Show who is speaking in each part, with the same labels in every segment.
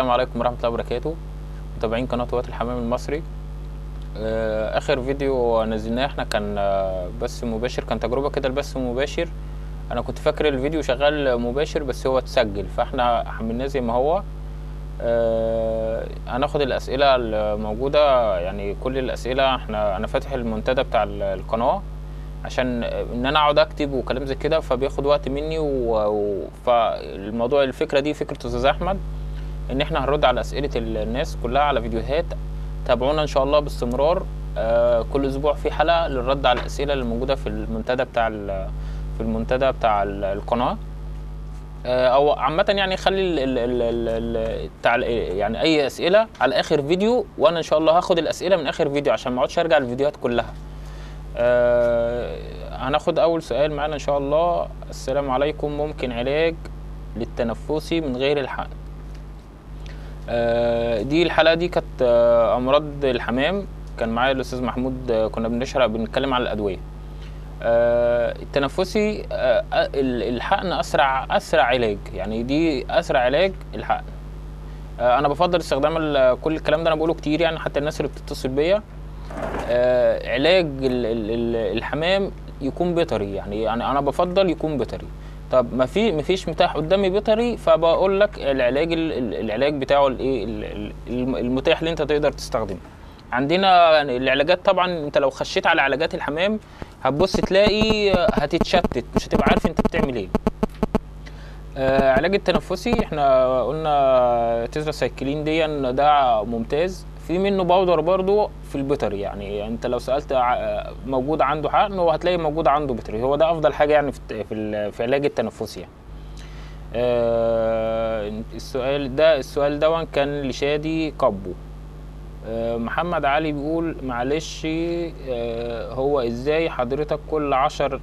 Speaker 1: السلام عليكم ورحمة الله وبركاته. متابعين قناة هواة الحمام المصري. آخر فيديو نزلناه احنا كان بث مباشر، كان تجربة كده البث المباشر. أنا كنت فاكر الفيديو شغال مباشر بس هو اتسجل، فاحنا حملناه زي ما هو. هناخد الأسئلة الموجودة، يعني كل الأسئلة. أنا فاتح المنتدى بتاع القناة عشان ان انا اقعد اكتب وكلام زي كده فبياخد وقت مني فالموضوع الفكرة دي فكرة استاذ احمد ان احنا هنرد على اسئلة الناس كلها على فيديوهات. تابعونا ان شاء الله باستمرار، كل اسبوع في حلقة للرد على الاسئلة اللي موجودة في المنتدى بتاع القناة، او عامة يعني خلي يعني اي اسئلة على اخر فيديو، وانا ان شاء الله هاخد الاسئلة من اخر فيديو عشان ما اقعدش ارجع الفيديوهات كلها. هناخد اول سؤال معانا ان شاء الله. السلام عليكم، ممكن علاج للتنفسي من غير الحقن؟ دي الحلقة دي كانت امراض الحمام، كان معايا الاستاذ محمود، كنا بنتكلم على الادوية. التنفسي، الحقن اسرع علاج، يعني دي اسرع علاج الحقن. انا بفضل استخدام كل الكلام ده، انا بقوله كتير يعني حتى الناس اللي بتتصل بيا. علاج الحمام يكون بيطري، يعني انا بفضل يكون بيطري. طب ما فيش متاح قدامي بيطري، فبقول لك العلاج العلاج بتاعه الايه المتاح اللي انت تقدر تستخدمه. عندنا يعني العلاجات، طبعا انت لو خشيت على علاجات الحمام هتبص تلاقي هتتشتت، مش هتبقى عارف انت بتعمل ايه. علاج التنفسي احنا قلنا تتراسايكلين دي ده ممتاز، في منه powder برضو في البيطري، يعني انت لو سألت موجود عنده حقن وهتلاقي موجود عنده بيطري. هو ده افضل حاجة يعني في علاج التنفسي يعني. السؤال ده كان لشادي كابو. محمد علي بيقول معلش، هو ازاي حضرتك كل 10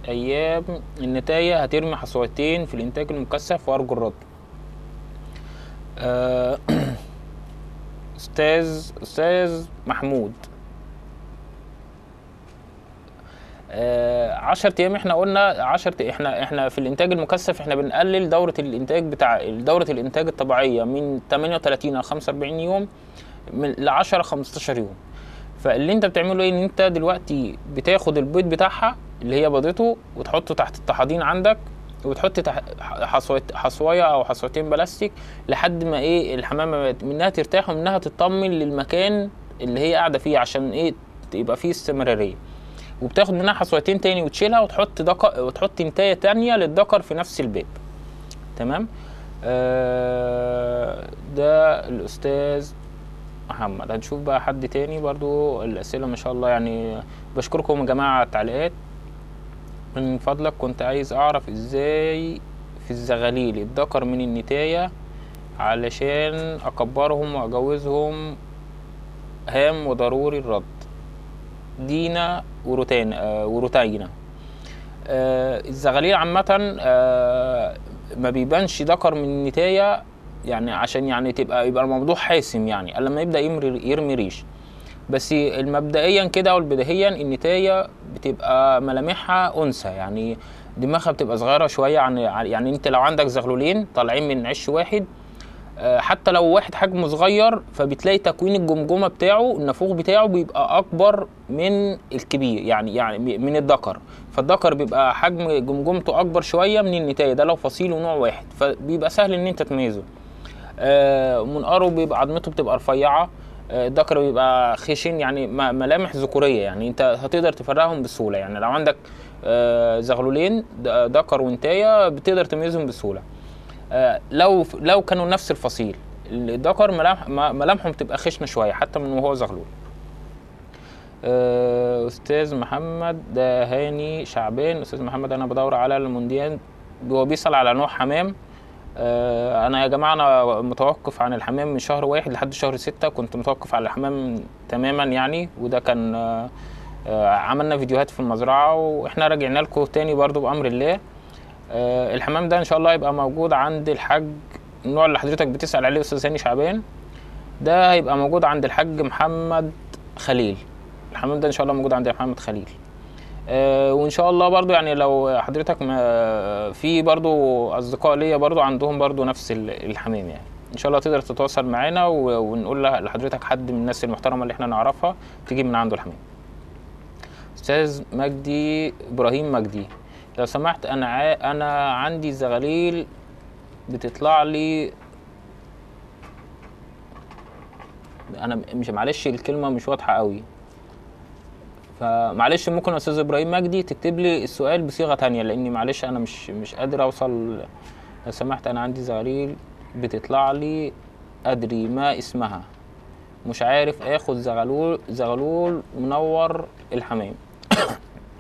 Speaker 1: ايام النتاية هترمي حصوتين في الانتاج المكثف؟ وارجو الرد. استاذ محمود، 10 ايام احنا قلنا 10، احنا في الانتاج المكثف احنا بنقلل دوره الانتاج بتاع دوره الانتاج الطبيعية من 38 الى 45 يوم، من ل 10 15 يوم. فاللي انت بتعمله ايه؟ ان انت دلوقتي بتاخد البيض بتاعها اللي هي بيضته وتحطه تحت الطحادين عندك، وتحط حصوايه او حصوتين بلاستيك لحد ما ايه الحمامة منها ترتاح ومنها تطمن للمكان اللي هي قاعدة فيه، عشان ايه يبقى فيه استمرارية. وبتاخد منها حصوتين تاني وتشيلها وتحط دكر، وتحط نتايه تانية للذكر في نفس الباب. تمام. ده الاستاذ محمد. هنشوف بقى حد تاني برضو الاسئلة ما شاء الله، يعني بشكركم يا جماعة على التعليقات. من فضلك كنت عايز اعرف ازاي في الزغاليل الذكر من النتاية علشان اكبرهم واجوزهم، هام وضروري الرد. دينا وروتاينا. الزغاليل عامة ما بيبانش ذكر من النتاية، يعني عشان يعني يبقى الموضوع حاسم، يعني لما يبدأ يرمي ريش. بس المبدئيا كده او البديهيا النتايه بتبقى ملامحها انثى، يعني دماغها بتبقى صغيرة شوية عن يعني انت لو عندك زغلولين طالعين من عش واحد، حتى لو واحد حجمه صغير فبتلاقي تكوين الجمجمة بتاعه النافوخ بتاعه بيبقى اكبر من الكبير، يعني من الذكر. فالذكر بيبقى حجم جمجمته اكبر شوية من النتايه، ده لو فصيل ونوع واحد فبيبقى سهل ان انت تميزه. منقاره بيبقى عظمته بتبقى رفيعة، الذكر بيبقى خشن، يعني ملامح ذكوريه، يعني انت هتقدر تفرقهم بسهولة. يعني لو عندك زغلولين ذكر وانتايه بتقدر تميزهم بسهولة. لو كانوا نفس الفصيل، الذكر ملامحهم بتبقى خشنه شوية حتى من وهو زغلول. استاذ محمد، ده هاني شعبان. استاذ محمد انا بدور على المونديان، هو بيسأل على نوع حمام. انا يا جماعة انا متوقف عن الحمام من شهر 1 لحد شهر 6، كنت متوقف على الحمام تماما يعني، وده كان عملنا فيديوهات في المزرعة واحنا رجعنا لكم تاني برضو بامر الله. الحمام ده ان شاء الله هيبقى موجود عند الحاج، النوع اللي حضرتك بتسال عليه استاذ هاني شعبان ده هيبقى موجود عند الحاج محمد خليل. الحمام ده ان شاء الله موجود عند محمد خليل. وان شاء الله برضو يعني لو حضرتك ما في برضو اصدقاء ليا برضو عندهم برضو نفس الحمام يعني. ان شاء الله تقدر تتواصل معانا ونقول لحضرتك حد من الناس المحترمة اللي احنا نعرفها تجيب من عنده الحمام. استاذ مجدي ابراهيم مجدي، لو سمحت انا عندي زغاليل بتطلع لي، انا مش معلش الكلمة مش واضحة قوي، فمعلش ممكن يا استاذ ابراهيم مجدي تكتب لي السؤال بصيغة تانية، لاني معلش انا مش قادر اوصل. لو سمحت انا عندي زغاليل بتطلع لي ادري ما اسمها، مش عارف اخد زغلول منور الحمام.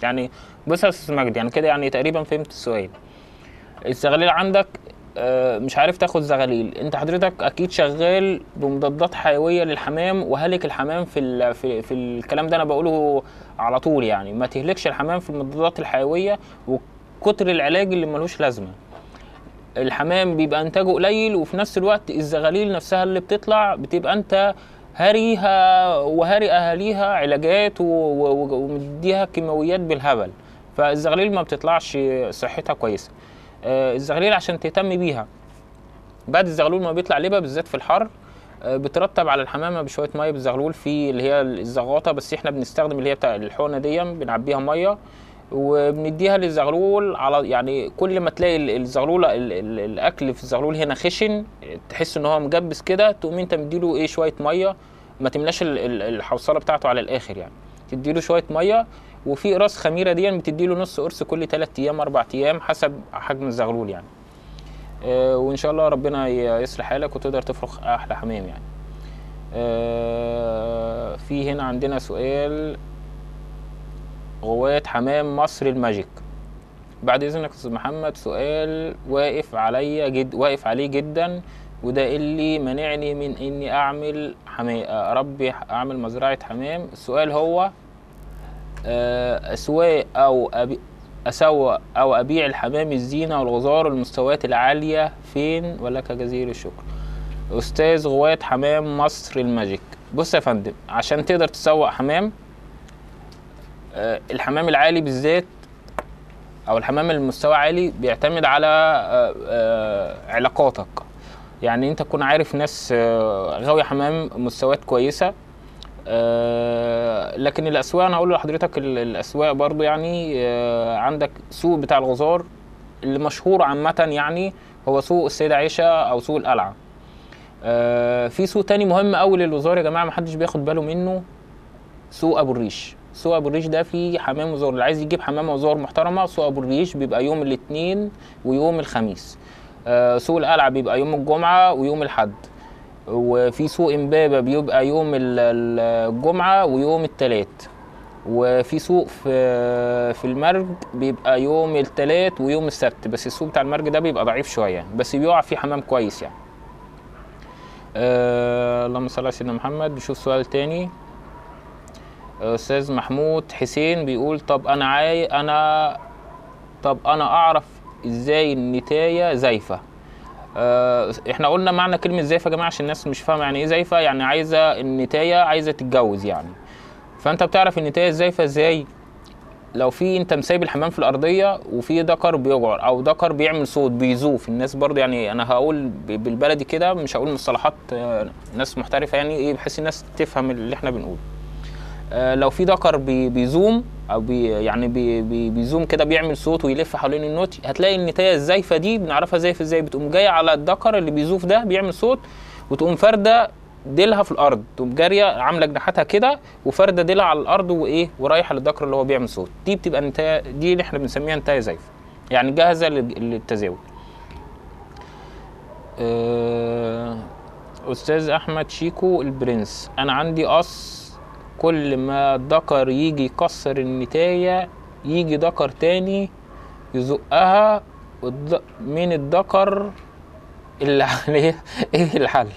Speaker 1: يعني بص يا استاذ مجدي، يعني كده يعني تقريبا فهمت السؤال. الزغاليل عندك مش عارف تاخد زغاليل، انت حضرتك اكيد شغال بمضادات حيوية للحمام وهلك الحمام في في الكلام ده انا بقوله على طول، يعني ما تهلكش الحمام في المضادات الحيوية وكتر العلاج اللي ملوش لازمه. الحمام بيبقى انتاجه قليل، وفي نفس الوقت الزغاليل نفسها اللي بتطلع بتبقى انت هاريها وهاري اهاليها علاجات ومديها كيماويات بالهبل، فالزغاليل ما بتطلعش صحتها كويسة. الزغاليل عشان تهتم بيها بعد الزغلول ما بيطلع لبه بالذات في الحر، بترتب على الحمامة بشوية مية بالزغلول في اللي هي الزغاطه، بس احنا بنستخدم اللي هي بتاع الحقنة دي، بنعبيها مية وبنديها للزغلول على، يعني كل ما تلاقي الزغلول الاكل في الزغلول هنا خشن تحس ان هو مجبس كده، تقوم انت مديله ايه شوية مية، ما تملاش الحوصله بتاعته على الاخر، يعني تديله شوية مية. وفي قراص خميره دي بتديله نص قرص كل 3 ايام 4 ايام حسب حجم الزغلول يعني. وان شاء الله ربنا يصلح حالك وتقدر تفرخ احلى حمام يعني. في هنا عندنا سؤال غواية حمام مصر الماجيك، بعد اذنك يا استاذ محمد سؤال واقف عليا جد، واقف عليه جدا، وده اللي مانعني من اني اعمل حمام، اربي اعمل مزرعة حمام. السؤال هو اسواق او اسوق او ابيع الحمام الزينة والغزار المستويات العالية فين؟ ولك جزيل الشكر. استاذ غواية حمام مصر الماجيك، بص يا فندم، عشان تقدر تسوق حمام، الحمام العالي بالذات او الحمام المستوى عالي بيعتمد على علاقاتك، يعني انت تكون عارف ناس غاوية حمام مستويات كويسة. لكن الاسواق انا هقول لحضرتك الاسواق برضو يعني عندك سوق بتاع الغزار اللي مشهور عامة، يعني هو سوق السيدة عائشة او سوق القلعة. في سوق تاني مهم قوي للغزار يا جماعة محدش بياخد باله منه، سوق ابو الريش. سوق ابو الريش ده فيه حمام وزار، اللي عايز يجيب حمام وزار محترمه سوق ابو الريش بيبقى يوم الاثنين ويوم الخميس. سوق القلعة بيبقى يوم الجمعة ويوم الاحد، وفي سوق امبابه بيبقى يوم الجمعة ويوم الثلاث، وفي سوق في المرج بيبقى يوم الثلاث ويوم السبت، بس السوق بتاع المرج ده بيبقى ضعيف شوية بس بيقع فيه حمام كويس يعني. اللهم صل على سيدنا محمد. نشوف سؤال تاني. استاذ محمود حسين بيقول طب انا طب انا اعرف ازاي النتايه زايفه؟ احنا قلنا معنى كلمة زايفه يا جماعة عشان الناس مش فاهمه يعني ايه زايفه، يعني عايزه النتايه عايزه تتجوز يعني. فانت بتعرف النتايه الزايفه ازاي؟ لو في انت مسايب الحمام في الارضية وفي ذكر بيجعر او ذكر بيعمل صوت بيزوف، الناس برضه يعني انا هقول بالبلدي كده مش هقول مصطلحات ناس محترفه يعني ايه بحيث الناس تفهم اللي احنا بنقوله. لو في ذكر بيزوم او يعني بيزوم كده بيعمل صوت ويلف حوالين النوت، هتلاقي النتايه الزايفه دي بنعرفها زايفه ازاي؟ بتقوم جاية على الذكر اللي بيزوف ده بيعمل صوت وتقوم فارده ديلها في الارض، تقوم جارية عامله جناحاتها كده وفارده ديلها على الارض وايه ورايحه للذكر اللي هو بيعمل صوت. دي بتبقى النتايه دي اللي احنا بنسميها نتايه زايفه، يعني جاهزة للتزاوج. استاذ احمد شيكو البرنس، انا عندي قص كل ما الذكر يجي يكسر النتاية يجي ذكر تاني يزقها من الذكر اللي عليه، ايه الحل؟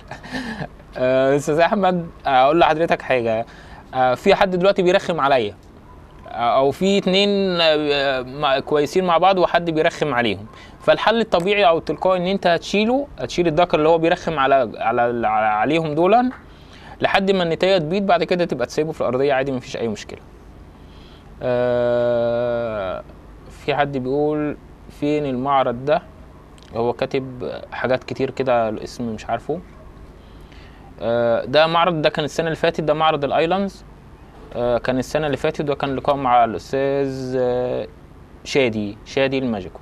Speaker 1: استاذ احمد اقول لحضرتك حاجة، في حد دلوقتي بيرخم عليا او في اتنين كويسين مع بعض وحد بيرخم عليهم، فالحل الطبيعي او التلقائي ان انت هتشيل الذكر اللي هو بيرخم على على عليهم دولا لحد ما النتايه تبيض، بعد كده تبقى تسيبه في الارضية عادي مفيش اي مشكلة. في حد بيقول فين المعرض ده؟ هو كاتب حاجات كتير كده الاسم مش عارفه. ده معرض، ده كان السنة اللي فاتت، ده معرض ال Islands، كان السنة اللي فاتت، وده كان لقاء مع الاستاذ شادي الماجيكو.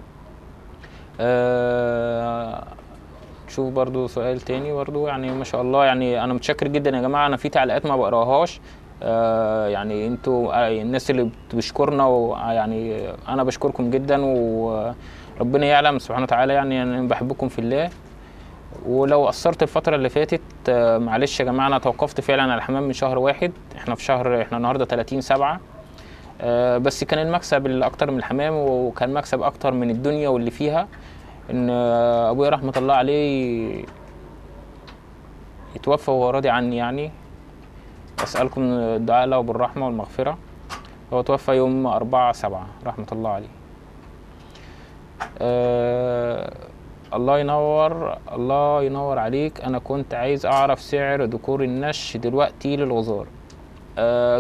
Speaker 1: شوف برضو سؤال تاني برضو، يعني ما شاء الله، يعني انا متشكر جدا يا جماعة. انا في تعليقات ما بقراهاش، يعني انتوا الناس اللي بتشكرنا، ويعني انا بشكركم جدا، وربنا يعلم سبحانه وتعالى يعني انا بحبكم في الله. ولو قصرت الفترة اللي فاتت معلش يا جماعة، انا توقفت فعلا على الحمام من شهر واحد، احنا النهارده 30/7، بس كان المكسب اللي اكتر من الحمام، وكان مكسب اكتر من الدنيا واللي فيها، ان ابويا رحمه الله عليه يتوفى وهو راضي عني. يعني اسالكم الدعاء له بالرحمة والمغفرة. هو توفى يوم 4/7 رحمه الله عليه. الله ينور، الله ينور عليك. انا كنت عايز اعرف سعر ديكور النش دلوقتي للغزار.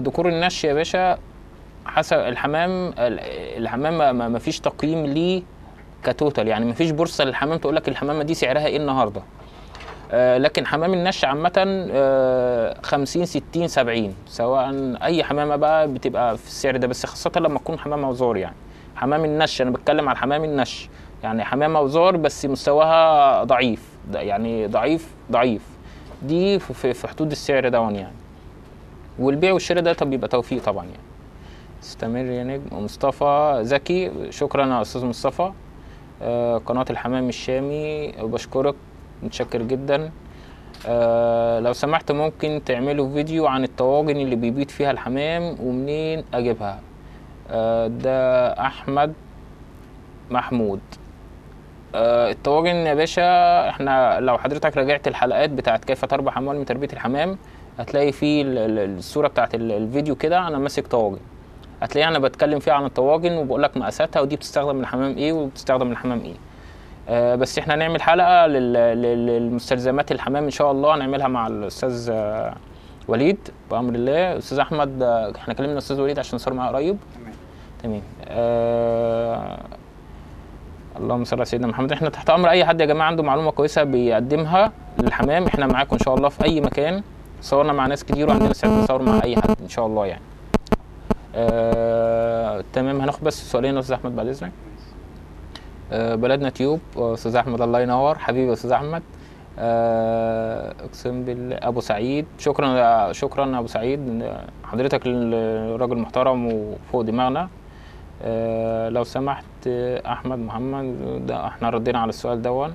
Speaker 1: ديكور النش يا باشا حسب الحمام، الحمام ما فيش تقييم ليه ك total، يعني ما فيش بورصة للحمام تقول لك الحمامة دي سعرها ايه النهارده. لكن حمام النش عامة 50 60 70، سواء اي حمامه بقى بتبقى في السعر ده، بس خاصة لما تكون حمامه وزار. يعني حمام النش، انا بتكلم على حمام النش، يعني حمامه وزار بس مستواها ضعيف، يعني ضعيف ضعيف، دي في حدود السعر دون يعني. والبيع والشراء ده طب بيبقى توفيق طبعا يعني. استمر يا نجم. مصطفى زكي، شكرا يا استاذ مصطفى. قناة الحمام الشامي بشكرك، متشكر جدا. لو سمحت ممكن تعملوا فيديو عن الطواجن اللي بيبيض فيها الحمام ومنين اجيبها. ده احمد محمود. الطواجن يا باشا، احنا لو حضرتك راجعت الحلقات بتاعت كيف تربح اموال من تربية الحمام هتلاقي في الصورة بتاعت الفيديو كده انا ماسك طواجن، هتلاقي انا بتكلم فيها عن الطواجن وبقول لك مقاساتها، ودي بتستخدم الحمام ايه وبتستخدم الحمام ايه. بس احنا هنعمل حلقة للمستلزمات الحمام ان شاء الله، هنعملها مع الاستاذ وليد بامر الله. استاذ احمد، احنا كلمنا الاستاذ وليد عشان نصور معاه قريب. تمام. اللهم صل على سيدنا محمد. احنا تحت امر اي حد يا جماعة عنده معلومة كويسة بيقدمها للحمام، احنا معاكم ان شاء الله في اي مكان. صورنا مع ناس كتير وعندنا استعداد نصور مع اي حد ان شاء الله يعني. تمام. هناخد بس سؤالين يا استاذ احمد بعد اذنك. بلدنا تيوب، استاذ احمد الله ينور حبيبي يا استاذ احمد. اقسم بالله. ابو سعيد، شكرا شكرا يا ابو سعيد، حضرتك راجل محترم وفوق دماغنا. لو سمحت احمد محمد، ده احنا ردينا على السؤال دون.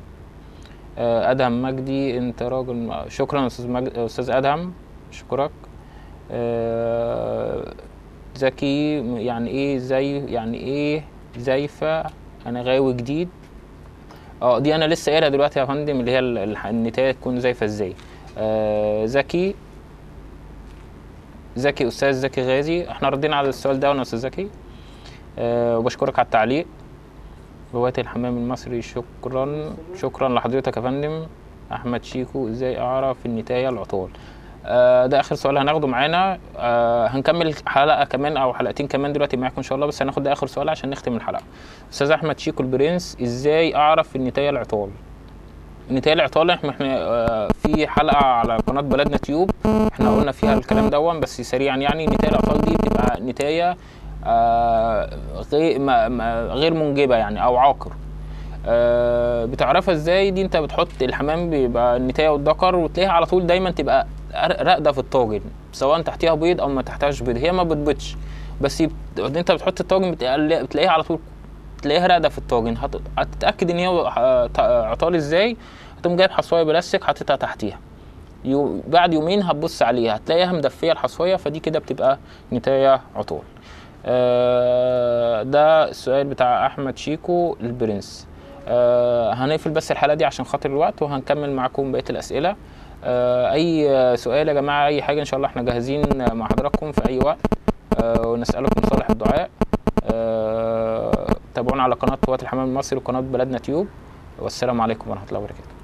Speaker 1: ادهم مجدي، انت راجل، شكرا استاذ استاذ ادهم، اشكرك. زكي، يعني ايه زي، يعني ايه زيفه؟ انا غاوي جديد. دي انا لسه قايلها دلوقتي يا فندم، اللي هي النتايه تكون زيفه ازاي. زكي استاذ زكي غازي، احنا ردينا على السؤال ده يا استاذ زكي. وبشكرك على التعليق. هواة الحمام المصري، شكرا شكرا لحضرتك يا فندم. احمد شيكو، ازاي اعرف النتايه العطال؟ ده اخر سؤال هناخده معانا. هنكمل حلقة كمان او حلقتين كمان دلوقتي معاكم ان شاء الله، بس هناخد ده اخر سؤال عشان نختم الحلقة. استاذ احمد شيكو البرنس، ازاي اعرف النتايه العطال؟ النتايه العطال احنا في حلقة على قناة بلدنا تيوب احنا قلنا فيها الكلام دون، بس سريعا يعني. النتايه العطال دي بتبقى نتايه غير منجبه يعني، او عاقر. بتعرفها ازاي دي؟ انت بتحط الحمام بيبقى النتايه والذكر، وتلاقيها على طول دايما تبقى راقده في الطاجن، سواء تحتيها بيض او ما تحتهاش بيض، هي ما بتبيضش، بس انت بتحط الطاجن بتلاقيها على طول، تلاقيها راقده في الطاجن. هتتاكد ان هي عطال ازاي؟ هتقوم جايب حصوايه بلاستيك حاططها تحتيها، بعد يومين هتبص عليها هتلاقيها مدفيه الحصوايه، فدي كده بتبقى نتايه عطال. ده السؤال بتاع احمد شيكو البرنس. هنقفل بس الحلقة دي عشان خاطر الوقت، وهنكمل معاكم بقية الاسئلة. اي سؤال يا جماعة، اي حاجة ان شاء الله احنا جاهزين مع حضراتكم في اي وقت. ونسالكم صالح الدعاء. تابعونا على قناة هواة الحمام المصري وقناة بلدنا تيوب. والسلام عليكم ورحمة الله وبركاته.